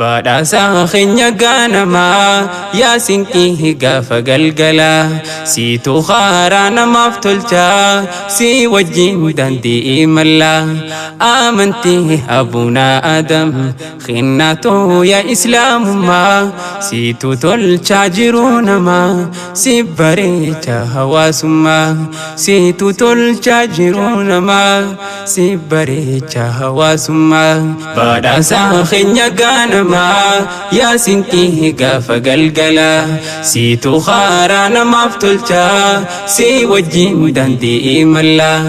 Badhaasaa keenya gaanamaa yaa sinqii gaafa galgalaa siitu haaraa namaaf tolchaa si wajjin daandii imallaa amantii abuunaa Adam kennatoo yaa islaamummaa siitu tolchaa jiruu namaa si bareecha hawaasummaa siitu tolchaa jiruu namaa si bareecha hawaasummaa. Badhaasaa keenya gaanamaa yaa sinqii gaafa galgalaa siitu haaraa namaaf tolchaa si wajjin daandii imallaa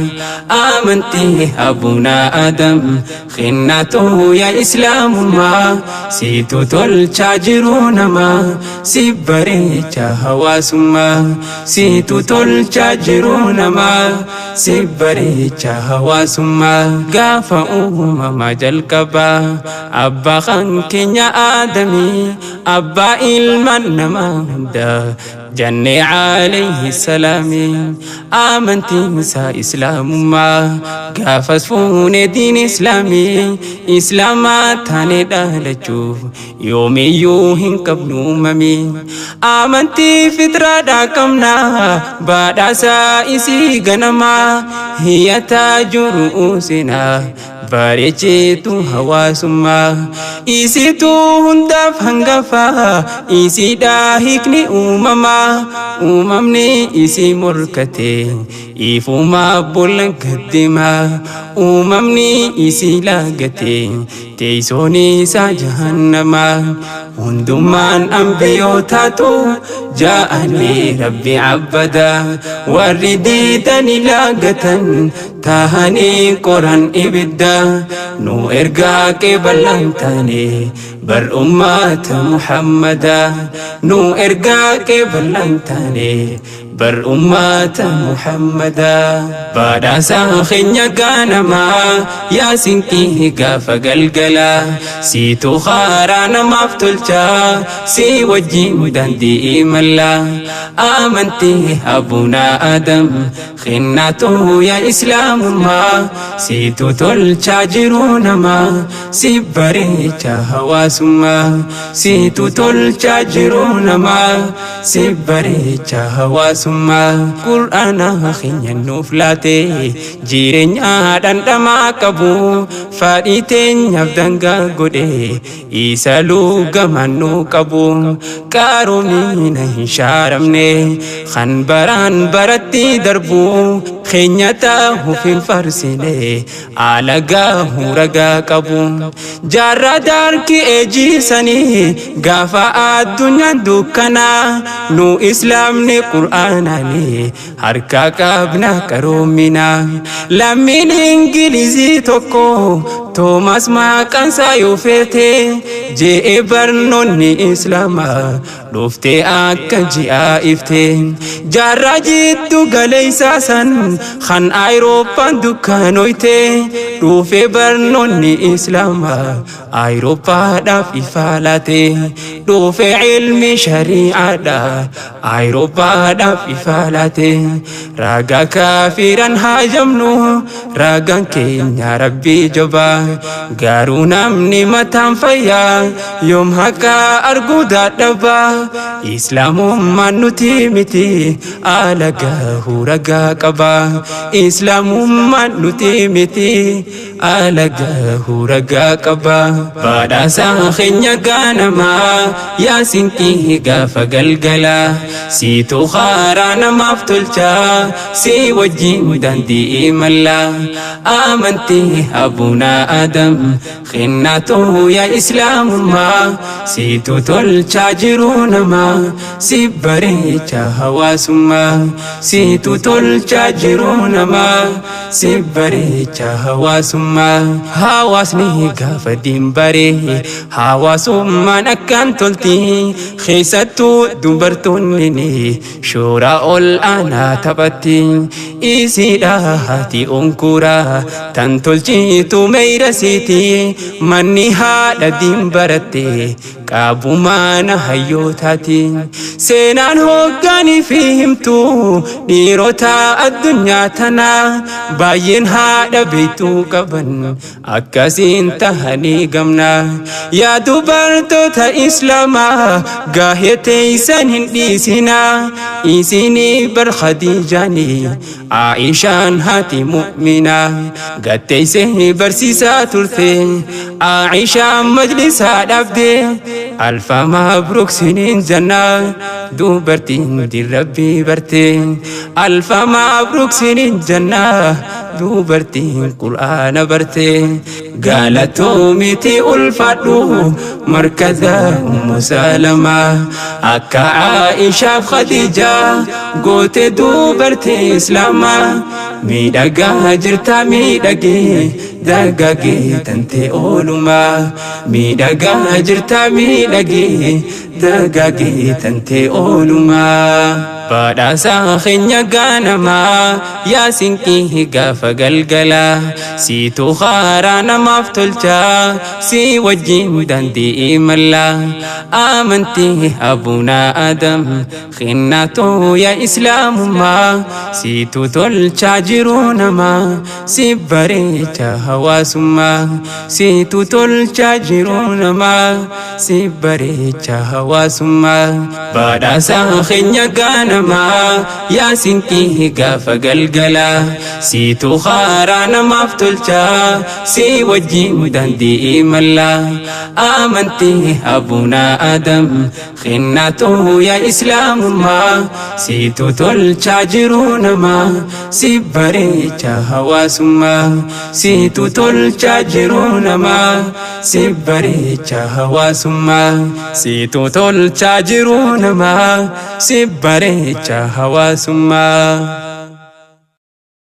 amantii abuunaa Adam kennatoo yaa islaamummaa siitu tolchaa jiruu namaa si bareecha hawaasummaa siitu tolchaa jiruu namaa si bareecha hawaasummaa. Gaafa uumamaa jalqabaa abbaa kan keenya Aadamii abbaa ilmaan namaa hundaa jannee alayhi salaami amantiin isaa islaamummaa gaafas fuunee diin islaamii islaamaa taanee dhaalachuuf yoomiyyuu hin qabnu uumamii amantii fitraadhaa qabnaa badhaasaa isii ganamaa hiyyataa jiru seenaa bareechitu hawaasummaa isitu hundaaf hangafaa isiidhaa hiikni uumamaa uumamni isii morkate ifumaa bolla gaddimaa uumamni isii laagate teessoon isaa jahannamaa hundumaan ambiyootaatu ja'anii rabbi abbadaa warri diidanii laagatan tahanii qoran ibidda nu ergaa qeeballaan taane bar ummata Muhammadaa nu ergaa qeeballaan taane bar ummata Muhammadaa. Badhaasaa keenya gaanamaa yaa sinqii gaafa galgalaa siitu haaraa namaaf tolchaa si wajjin daandii imallaa amantii abuunaa Adam kennatoo yaa islaamummaa siitu tolchaa jiruu namaa si bareecha hawaasummaa siitu tolchaa jiruu namaa si bareecha hawaasummaa. Qur'aana keenya nuuf laate jireenya dhandhamaa qabu fadhii teenyaaf dangaa godhe isa lugamaan nu qabu qaroomina hin shaaramne kan baraan baratti darbu keenya ta'uuf hin farsine alagaa huragaa qabu jaarraa daarki eejisanii gaafa addunyaan dukkanaa nu islaamni qur'aanaanii harka qabna qaroomina. Lammiin Ingilizii tokko Toomas maqaansaa yoo feete je'ee barnoonni islaamaa dhuftee akka ji'aa ifte jaarraa jiddu galeessaa san kan Ayirooppaan dukkanoyte dhufee barnoonni islaamaa Ayiroopaadhaaf ifaa laate dhufee ilmi shari'aadha Ayiroopaadhaaf ifaa laate. Ragaa kaafiran haajamnu ragaan keenya rabbii jabaa garuu namni mataan fayyaa yoom haqa arguu dadhabaa islaamummaan nuti miti alagaa huragaa qaba islaamummaan nuti miti alagaa huragaa qaba. Badhaasaa keenya gaanamaa yaa sinqii gaafa galgalaa siitu haaraa namaaf tolchaa si wajjin daandii imallaa amantii abuunaa Adam kennatoo yaa islaamummaa siitu tolchaa jiruu namaa si bareecha hawaasummaa siitu tolchaa jiruu namaa si bareecha hawaasummaa. Hawaasni gaafa diinbaree hawaasummaan akkaan tolti keessattuu dubartoonni shoora ol aanaa taphatti isiidha haati onkuraa tan tolchitu meeyrasiiti manni haadha diin baratte. Qaabumaana hayyootaati. Seenaan hoggaanii fi himtu dhiirota addunyaa tanaa baay'een haadha beektuu qaban akkasiin tahanii gamna. Yaa dubartoota Islaamaa, gaahee teeysan hin dhiisinaa. Isinii bar Khadiijaanii, Aishaan haati mu'minaa, gatteessee barsiisaa turte. Aishaan majlisaa dhabde. Alfa mabruuk siniin jannaa, dubartiin dirrabbii barte. Alfa mabruuk siniin jannaa, dubartiin Qur'aana barte. Galatoomiti, ulfadhu markaza Ummu Salamaa. Akka Aishaaf Khadiijaa goote dubartii Islaamaa. Miidhagaa jirta, miidhagee dagaagee tantee oolumaa. Miidhagaa jirta, miidhagee dagaagee tantee oolumaa. Badhaasa keenya gaanamaa, yaa sinqii gaafa galgalaa, siitu haaraa namaaf tolchaa, si wajjin daandii imallaa. Amantii abunaa Adam kennatoo, yaa Islaamummaa, siitu tolchaa jiruu namaa, si bareecha hawaasummaa. Siitu tolchaa jiruu namaa, si bareecha hawaasummaa. Badhaasa keenya gaanamaa, yaa sinqii gaafa galgalaa, siitu haaraa namaaf tolchaa, si wajjin daandii imallaa. Amantii abunaa Adam kennatoo, yaa Islaamummaa, siitu tolchaa jiruu namaa, si bareecha hawaasummaa. Siitu tolchaa jiruu namaa, si bareecha hawaasummaa. Siitu tolchaa jiruu namaa, si bareecha hawaasummaa.